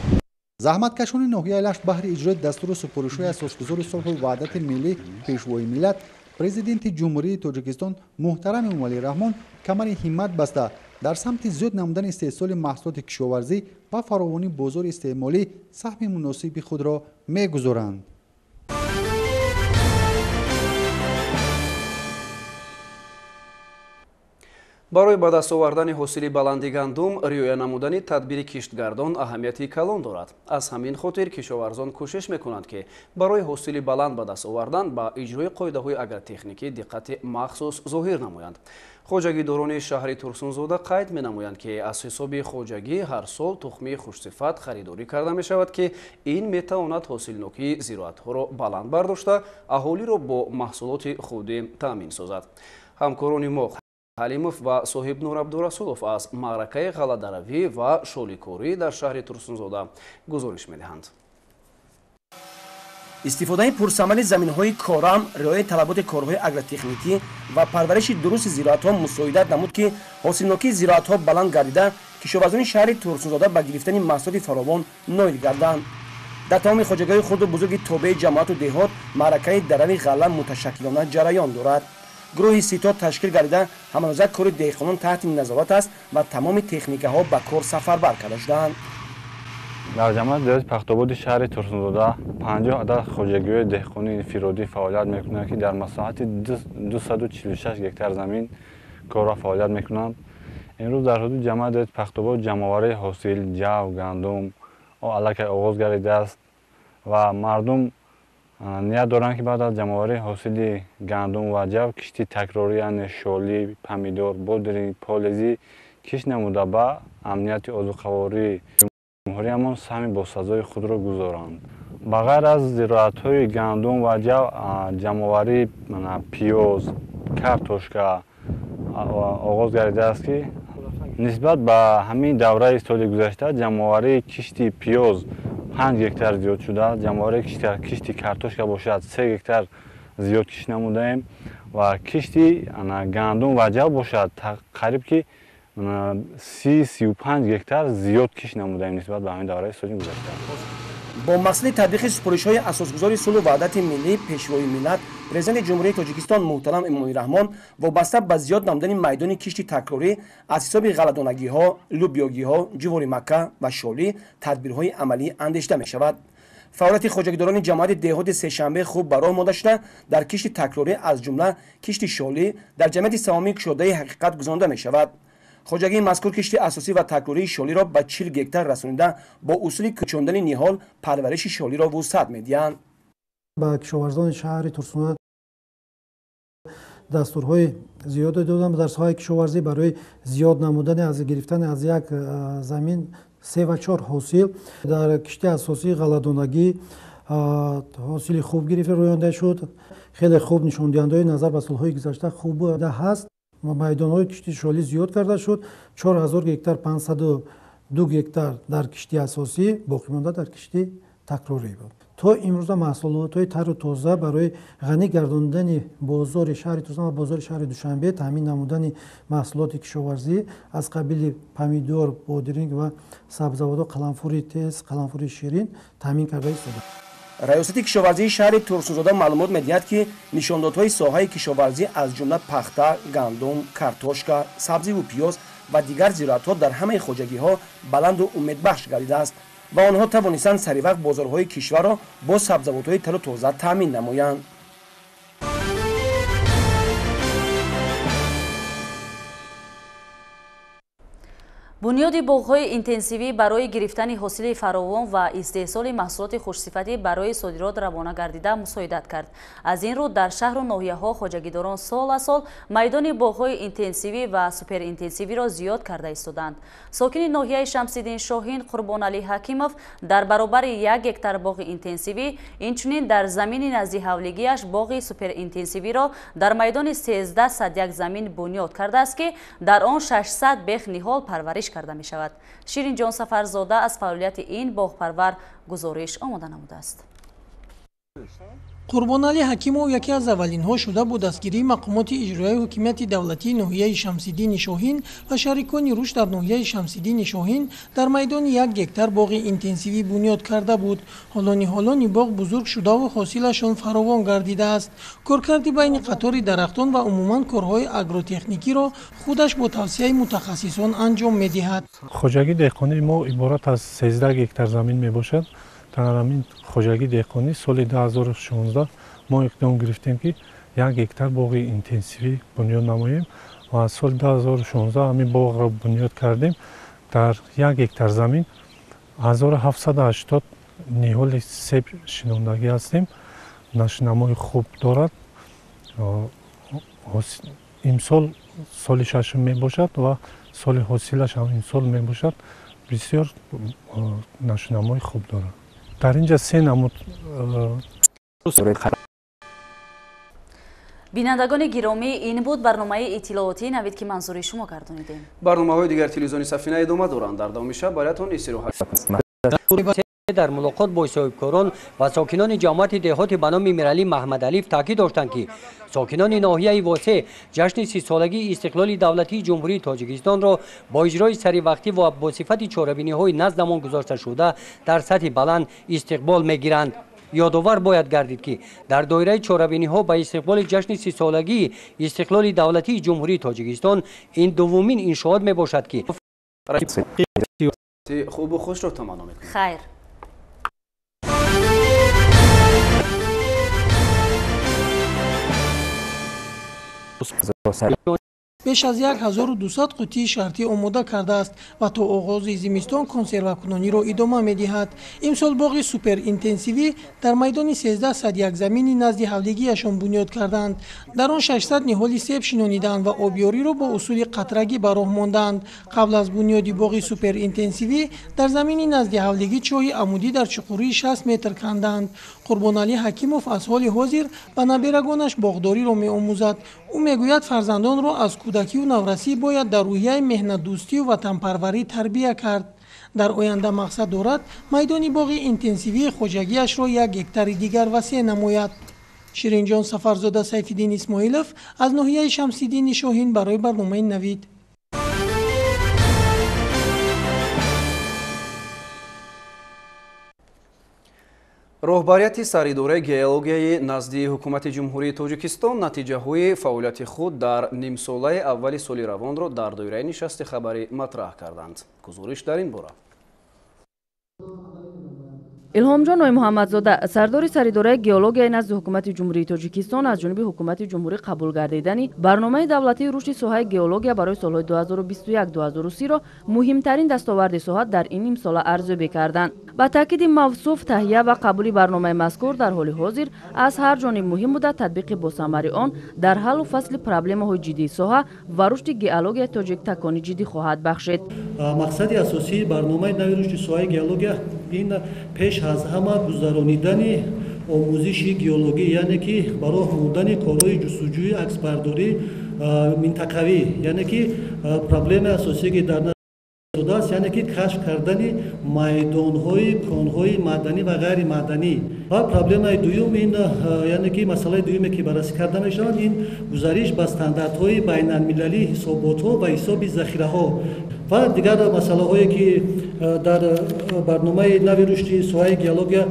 Заҳматкашони ноҳияи Лахш баҳри иҷрои дастуру супоришҳои асосгузори сулҳу ваҳдати миллӣ, Пешвои миллат, Президенти Ҷумҳурии Тоҷикистон муҳтарам Эмомалӣ Раҳмон камари ҳиммат баста дар самти зиёд намудани истеҳсоли маҳсулоти кишоварзӣ ва фаровонии бозори истеъмолӣ саҳми муносиби худро мегузоранд. Барои ба даст овардани ҳосили баланди гандум, риоя намудани тадбири киштгардон аҳамияти калон дорад. Аз ҳамин хотир кишоварзон кӯшиш мекунанд, ки барои ҳосили баланд ба даст овардан ба иҷрои қоидаҳои агротехникӣ диққати махсус зоҳир намоянд. Хоҷагидорони шаҳри Турсунзода қайд менамоянд, ки аз ҳисоби хоҷагӣ ҳар сол тухмии хушсифат харидорӣ карда мешавад, ки ин метавонад ҳосилнокии зироатҳоро баланд бардошта, аҳолиро бо маҳсулоти худӣ таъмин созад. Ҳамкорони мо Ҳалимов ва Соҳибнур Абдурасулов аз маъракаи ғалладаравӣ ва шоликорӣ дар шаҳри Турсунзода гузориш медиҳанд. Истифодаи пурсамари заминҳои корам, риояи талаботи корҳои агротехникӣ ва парвариши дурусти зироатҳо мусоидат намуд, ки ҳосилнокии зироатҳо баланд гардида, кишоварзони шаҳри Турсунзода ба гирифтани маҳсулоти фаровон ноил гарданд. Дар тамоми хоҷагиҳои хурду бузурги тобеи ҷамоату деҳот маъракаи дарави ғалла муташаккилона ҷараён дорад. Гурӯҳи ситод ташкил гардида, ҳамарӯза кори деҳқонон таҳти назорат аст ва тамоми техникаҳо ба кор сафарбар карда шудаанд. Дар ҷамоати деҳоти Пахтободи шаҳри Турсунзода 50 адад хоҷагиҳои деҳқонии инфиродӣ фаъолият мекунанд, ки дар масоҳати 246 гектар замин корро фаъолият мекунанд. Имрӯз дар ҳудуди ҷамоати деҳоти Пахтобод ҷамъоварии ҳосил, ҷав, гандум аллакай оғоз гардидааст ва мардум ният доранд, ки баъд аз ҷамъоварии ҳосили гандум ва ҷав кишти такрорӣ, яъне шолӣ, помидор, бодринг, полезӣ кишт намуда ба амнияти озуқавории ҷумҳуриямон саҳми босазои худро гузоранд. Ба ғайр аз зироатҳои гандум ва ҷав, ҷамъоварии пиёз, картошка оғоз гардидааст, ки нисбат ба ҳамин давраи соли гузашта ҷамъоварии кишти пиёз 5 гектар зиёд шудааст, ҷамъоварии кишти картошка бошад 3 гектар зиёд кишт намудаем ва кишти гандум ва ҷав бошад қариб ки 30-35 гектар зиёд кишт намудаем нисбат ба ҳамин давраи соли гузашта. Бо мақсади татбиқи супоришҳои асосгузори сулҳу ваҳдати миллӣ, пешвои миллат, президенти Ҷумҳурии Тоҷикистон муҳтарам Эмомалӣ Раҳмон вобаста ба зиёд намудани майдони кишти такрорӣ аз ҳисоби ғалладонагиҳо, лӯбиёгиҳо, ҷуворимакка ва шолӣ тадбирҳои амалӣ андешида мешавад. Фаъолияти хоҷагидорони ҷамоати деҳоти Сешанбе хуб ба роҳ монда шуда, дар кишти такрорӣ аз ҷумла кишти шолӣ дар ҷамъияти саҳомии кушодаи ҳақиқат гузаронида мешавад. Хоҷагии мазкур кишти асосӣ ва такрории шолиро ба 40 гектар расонида, бо усули кӯчондани ниҳол парвариши шолиро вусъат медиҳанд. Ба кишоварзони шаҳри Турсунзода дастурҳои зиёде додам дар соҳаи кишоварзӣ барои зиёд намудани аз гирифтани аз як замин 3 ва 4 ҳосил. Дар кишти асосии ғалладонагӣ ҳосили хуб гирифта рӯёнда шуд. Хеле хуб нишондиҳандаҳои назар ба солҳои гузашта хуб буда ҳаст. Майдонҳои кишти шолӣ зиёд карда шуд. 4000 гектар, 502 гектар дар кишти асосӣ, боқӣ монда дар кишти такрорӣ буд. То имрӯза маҳсулотҳои тару тоза барои ғанӣ гардондани бозори шаҳри Турсун ва бозори шаҳри Душанбе, таъмин намудани маҳсулоти кишоварзӣ аз қабили помидор, бодринг ва сабзавотҳо, қаламфури тез, қаламфури ширин таъмин карда истода. Раёсати кишоварзии шаҳри Турсунзода маълумот медиҳад, ки нишондодҳои соҳаи кишоварзӣ аз ҷумла пахта, гандум, картошка, сабзиву пиёз ва дигар зироатҳо дар ҳамаи хоҷагиҳо баланду умедбахш гардидааст ва онҳо тавонистанд саривақт бозорҳои кишварро бо сабзавотҳои тару тоза таъмин намоянд. Бунёди боғҳои интенсивӣ барои гирифтани ҳосили фаровон ва истеҳсоли маҳсулоти хушсифатӣ барои содирот равона гардида мусоидат кард. Аз ин рӯ дар шаҳру ноҳияҳо хоҷагидорон сол аз сол майдони боғҳои интенсивӣ ва суперинтенсивиро зиёд карда истодаанд. Сокини ноҳияи Шамсиддин Шоҳин Қурбоналӣ Ҳакимов дар баробари 1 гектар боғи интенсивӣ, инчунин дар замини назди ҳавлигиаш боғи суперинтенсивиро дар майдони 1301 замин бунёд кардааст, ки дар он 600 бех ниҳол парвариш карда мешавад. Ширинҷон Сафарзода аз фаъолияти ин боғпарвар гузориш омода намудааст. Қурбоналӣ Ҳакимов яке аз аввалинҳо шуда бо дастгирии мақомоти иҷроияи ҳукумати давлатии ноҳияи Шамсиддини Шоҳин ва шарикони рушд дар ноҳияи Шамсиддини Шоҳин дар майдони 1 гектар боғи интенсивӣ бунёд карда буд. Ҳоло ниҳолони боғ бузург шудаву ҳосилашон фаровон гардидааст. Коркарди байни қатори дарахтон ва умуман корҳои агротехникиро худаш бо тавсияи мутахассисон анҷом медиҳад. Хоҷагии деҳқонии мо иборат аз 13 гектар замин мебошад. Дар ҳамин хоҷагии деҳқонӣ соли 2016 мо иқдом гирифтем, ки 1 гектар боғи интенсивӣ бунёд намоем ва соли 2016 ҳамин боғро бунёд кардем. Дар 1 гектар замин 1780 ниҳоли себ шинондагӣ ҳастем. Нашунамои хуб дорад. Имсол Соли шашум мебошад ва соли ҳосилаш ҳам ин сол мебошад. Бисёр нашунамои хуб дорад. Дар инҷа се намуд. Бинандагони гиромӣ, ин буд барномаи иттилоотии Навид, ки манзури шумо гардонидем. Барномаҳои дигар телевизиони Сафина идома доранд. Дар давоми шаб бароятон истироҳат. Дар мулоқот бо соҳибкорон ва сокинони ҷамоати деҳоти ба номи Миралӣ Маҳмадалиев таъкид доштанд, ки сокинони ноҳияи Восеъ ҷашни 30-солагии истиқлоли давлатии Ҷумҳурии Тоҷикистонро бо иҷрои саривақтӣ ва бо сифати чорабиниҳои наздамон гузошташуда дар сатҳи баланд истиқбол мегиранд. Ёдовар бояд гардид, ки дар доираи чорабиниҳо ба истиқболи ҷашни 30-солагии истиқлоли давлатии Ҷумҳурии Тоҷикистон ин дуввумин иншоот мебошад, ки хубу хушро таманно мекунем. Хайр. Беш аз 1200 қутии шартӣ омода кардааст ва то оғози зимистон консервакунониро идома медиҳад. Имсол боғи суперинтенсивӣ дар майдони 1301 замини назди ҳавлигиашон бунёд карданд. Дар он 600 ниҳоли себ шинониданд ва обёриро бо усули қатрагӣ ба роҳ монданд. Қабл аз бунёди боғи суперинтенсивӣ дар замини назди ҳавлигӣ чоҳи амудӣ дар чуқурии 60 метр канданд. Қурбоналӣ Ҳакимов аз ҳоли ҳозир ба наберагонаш боғдориро меомӯзад. Ӯ мегӯяд, фарзандонро аз кӯдакию наврасӣ бояд дар рӯҳияи меҳнатдӯстию ватанпарварӣ тарбия кард. Дар оянда мақсад дорад майдони боғи интенсивии хоҷагиашро 1 гектари дигар васеъ намояд. Ширинҷон Сафарзода, Сайфиддин Исмоилов аз ноҳияи Шамсиддини Шоҳин барои барномаи Навид. Роҳбарияти саридораи геологияи назди ҳукумати Ҷумҳурии Тоҷикистон натиҷаҳои фаъолияти худ дар нимсолаи аввали соли равонро дар доираи нишасти хабарӣ матраҳ карданд. Гузориш дар ин бора. Илҳомҷон Оймуҳаммадзода, сардори саридораи геологияи назди ҳукумати Ҷумҳурии Тоҷикистон, аз ҷониби ҳукумати ҷумҳурӣ қабул гардидани барномаи давлатии рушди соҳаи геология барои солҳои 2021-2030-ро муҳимтарин дастоварди соҳа дар ин нимсола арзёбӣ карданд. Ба таъкиди мавсуф, таҳия ва қабули барномаи мазкур дар ҳоли ҳозир аз ҳар ҷониб муҳим буда, татбиқи босамари он дар ҳаллу фасли проблемаҳои ҷиддии соҳа ва рушди геологияи тоҷик такони ҷиддӣ хоҳад бахшид. Мақсади асосии барномаи нави рушди соҳаи геология ин пеш аз ҳама гузаронидани омӯзиши геологӣ, яъне ки ба роҳ мондани корҳои ҷустуҷӯи аксбардорӣ минтақавӣ, яъне ки проблемаи асосие ки дар шудааст, яъне ки кашф кардани майдонҳои конҳои маъданӣ ва ғайримаъданӣ. Ва проблемаи дуюм ин, яъне ки масъалаи дуюме ки баррасӣ карда мешавад, ин гузариш ба стандартҳои байналмилалии ҳисоботҳо ва ҳисоби захираҳо ва дигар масъалаҳое ки дар барномаи нави рушди соҳаи геология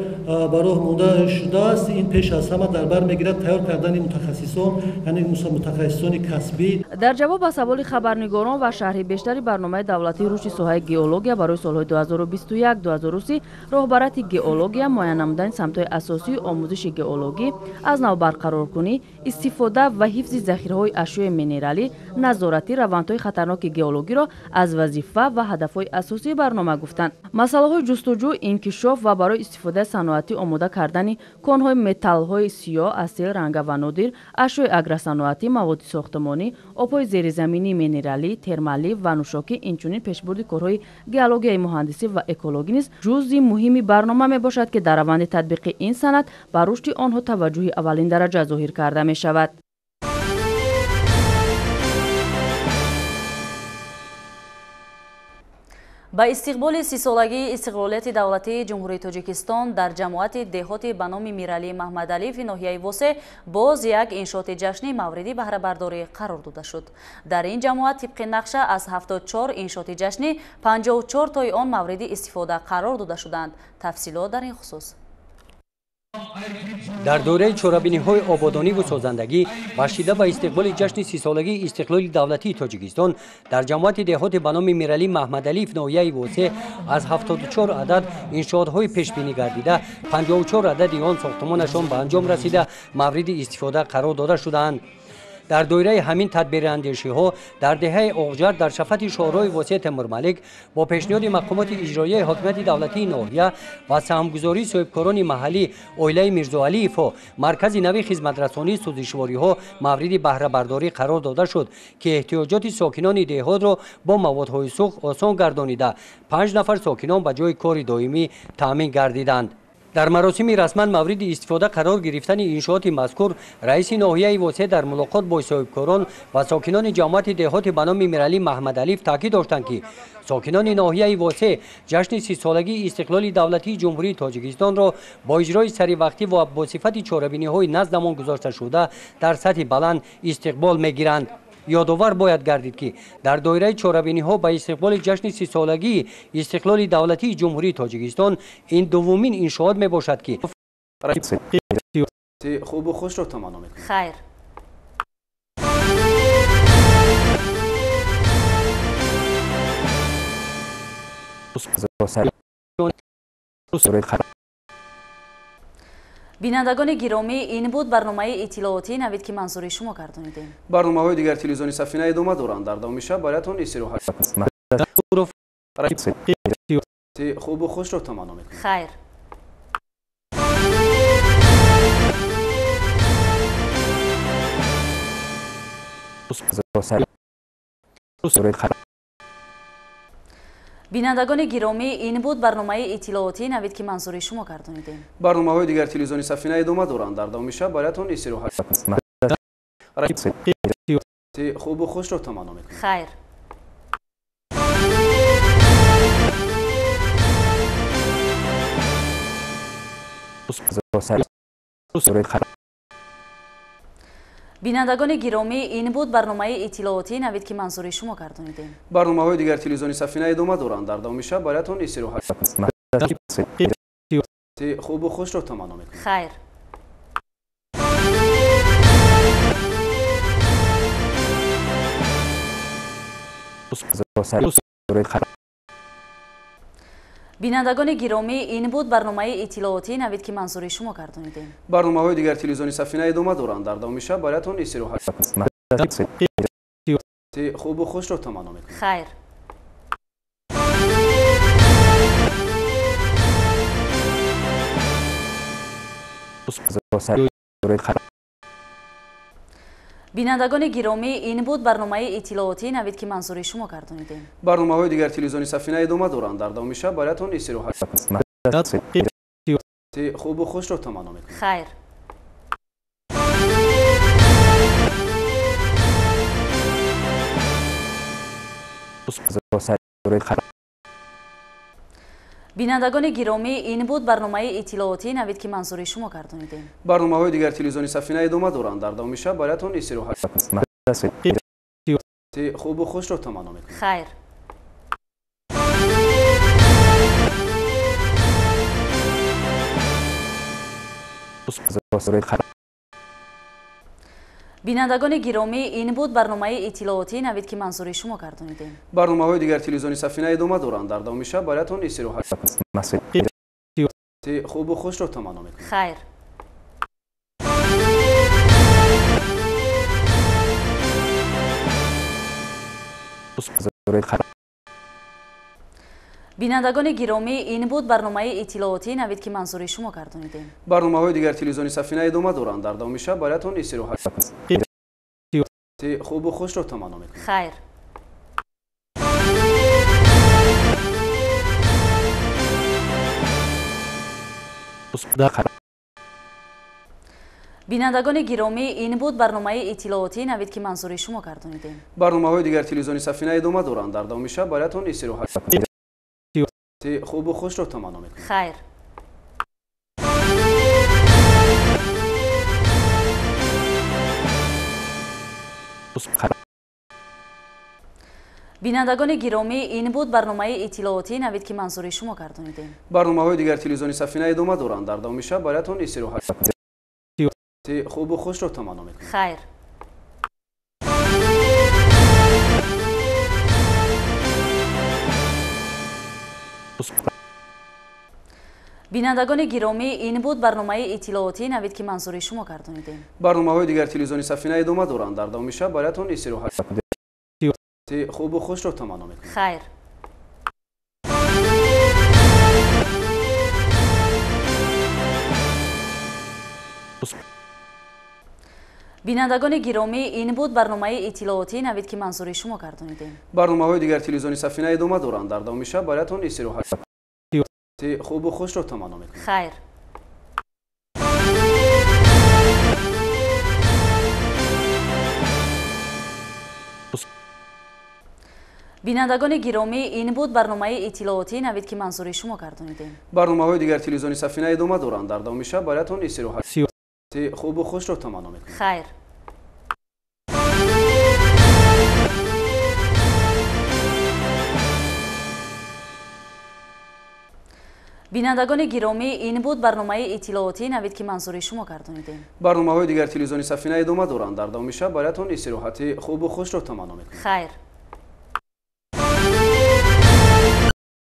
ба роҳ монда шудааст, ин пеш аз ҳама дар бар мегирад тайёр кардани мутахассисон, яъне мутахассисони касбӣ. Дар ҷавоб ба саволи хабарнигорон ва шарҳи бештари барномаи давлатии рушди соҳаи геология барои солҳои 2021-2030, роҳбарати геология муайян намудани самтҳои асосии омӯзиши геологӣ, аз нав барқароркунӣ, истифода ва ҳифзи захираҳои ашёи минералӣ, назоратӣ равандҳои хатарноки геологиро аз вазифа ва ҳадафҳои асосии барнома гуфтанд. Масъалаҳои ҷустуҷӯ, инкишоф ва барои истифодаи саноатӣ омода кардани конҳои металлҳои сиёҳ, асил, ранга ва нодир, ашёи агросаноатӣ, маводи сохтмонӣ, обҳои зеризаминии минералӣ, термалӣ ва нӯшокӣ, инчунин пешбурди корҳои геологияи муҳандисӣ ва экологӣ низ ҷузъи муҳими барнома мебошад, ки дар раванди татбиқи ин санад ба рушди онҳо таваҷҷӯҳи аввалин дараҷа зоҳир карда мешавад. Ба истиқболи 30-солагии истиқлолияти давлатии Ҷумҳурии Тоҷикистон дар ҷамоати деҳоти ба номи Миралӣ Маҳмадалиеви ноҳияи Восеъ боз як иншооти ҷашнӣ мавриди баҳрабардорӣ қарор дода шуд. Дар ин ҷамоат тибқи нақша аз 74 иншооти ҷашнӣ 54 тои он мавриди истифода қарор дода шуданд. Тафсилот дар ин хусус. Дар доираи чорабиниҳои ободониву созандагӣ бахшида ба истиқболи ҷашни 30-солагии истиқлоли давлатии Тоҷикистон дар ҷамоати деҳоти ба номи Миралӣ Маҳмадалиев ноҳияи Восеъ аз 74 адад иншоотҳои пешбинӣ гардида 54 адади он сохтмонашон ба анҷом расида мавриди истифода қарор дода шудаанд. Дар доираи ҳамин тадбирандешиҳо дар деҳаи Оғҷар дар шафати шоҳроҳи Восеъ Темурмалик бо пешниҳоди мақомоти иҷроияи ҳокимияти давлатии ноҳия ва саҳмгузории соҳибкорони маҳаллӣ оилаи Мирзоалиевҳо маркази нави хизматрасонии сӯзишвориҳо мавриди баҳрабардорӣ қарор дода шуд, ки эҳтиёҷоти сокинони деҳотро бо маводҳои сӯхт осон гардонида 5 нафар сокинон ба ҷои кори доимӣ таъмин гардиданд. Дар маросими расман мавриди истифода қарор гирифтани иншооти мазкур раиси ноҳияи Восеъ дар мулоқот бо соҳибкорон ва сокинони ҷамоати деҳоти ба номи Миралӣ Маҳмадалиев таъкид доштанд, ки сокинони ноҳияи Восеъ ҷашни 30-солагии истиқлоли давлатии Ҷумҳурии Тоҷикистонро бо иҷрои саривақтӣ ва бо сифати чорабиниҳои наздамон гузошташуда дар сатҳи баланд истиқбол мегиранд. Ёдовар бояд гардид, ки дар доираи чорабиниҳо ба истиқболи ҷашни 30-солагии истиқлоли давлатии Ҷумҳурии Тоҷикистон ин дуввумин иншоот мебошад, ки хубу хушро таманно мекунем. Хайр. Бинандагони гиромӣ, ин буд барномаи иттилоотии Навид, ки манзури шумо гардонидем. Барномаҳои дигар телевизиони Сафина идома доранд. Дар давоми шаб бароятон истироҳат хубу хушро таманно мекунем. Хайр. Бинандагони гиромӣ, ин буд барномаи иттилоотии Навид, ки манзури шумо гардонидем. Барномаҳои дигар телевизиони Сафина идома доранд. Дар давоми шаб бароятон истироҳат хубу хушро таманно мекунем. Хайр. Бинандагони гиромӣ, ин буд барномаи иттилоотии Навид, ки манзури шумо гардонидем. Барномаҳои дигар телевизиони Сафина идома доранд. Дар давоми шаб бароятон истироҳат хубу хушро таманно мекунем. Хайр. Бинандагони гиромӣ, ин буд барномаи иттилоотии Навид, ки манзури шумо гардонидем. Барномаҳои дигар телевизиони Сафина идома доранд. Дар давоми шаб бароятон истироҳат хубу хушро таманно мекунем. Хайр. Бинандагони гиромӣ, ин буд барномаи иттилоотии Навид, ки манзури шумо гардонидем. Барномаҳои дигар телевизиони Сафина идома доранд. Дар давоми шаб бароятон истироҳат хубу хушро таманно мекунем. Хайр. Бинандагони гиромӣ, ин буд барномаи иттилоотии Навид, ки манзури шумо гардонидем. Барномаҳои дигар телевизиони Сафина идома доранд. Дар давоми шаб бароятон истироҳат хубу хушро таманно мекунем. Хайр. Бинандагони гиромӣ, ин буд барномаи иттилоотии Навид, ки манзури шумо гардонидем. Барномаҳои дигар телевизиони Сафина идома доранд. Дар давоми шаб бароятон истироҳат хубу хушро таманно мекунем. Хайр. Бинандагони гиромӣ, ин буд барномаи иттилоотии Навид, ки манзури шумо гардонидем. Барномаҳои дигар телевизиони Сафина идома доранд. Дар давоми шаб бароятон истироҳат хубу хушро таманно мекунем. Хайр. Бинандагони гиромӣ, ин буд барномаи иттилоотии Навид, ки манзури шумо гардонидем. Барномаҳои дигар телевизиони Сафина идома доранд. Дар давоми шаб бароятон истироҳат хубу хушро таманно мекунем. Хайр. Бинандагони гиромӣ, ин буд барномаи иттилоотии Навид, ки манзури шумо гардонидем. Барномаҳои дигар телевизиони Сафина идома доранд. Дар давоми шаб бароятон истироҳат хубу хушро таманно мекунем. Хайр. Бинандагони гиромӣ, ин буд барномаи иттилоотии Навид, ки манзури шумо гардонидем. Барномаҳои дигар телевизиони Сафина идома доранд. Дар давоми шаб бароятон истироҳати хубу хушро таманно мекунем. Хайр. Бинандагони гиромӣ, ин буд барномаи иттилоотии Навид, ки манзури шумо гардонидем. Барномаҳои дигар телевизиони Сафина идома доранд. Дар давоми шаб бароятон истироҳати хубу хушро таманно мекунем. Хайр. Бинандагони гиромӣ, ин буд барномаи иттилоотии Навид, ки манзури шумо гардонидем. Барномаҳои дигар телевизиони Сафина идома доранд. Дар давоми шаб бароятон истироҳати хубу хушро таманно мекунем. Хайр. Бинандагони гиромӣ, ин буд барномаи иттилоотии Навид, ки манзури шумо гардонидем. Барномаҳои дигар телевизиони Сафина идома доранд. Дар давоми шаб бароятон истироҳати хубу хушро таманно мекунем. Хайр.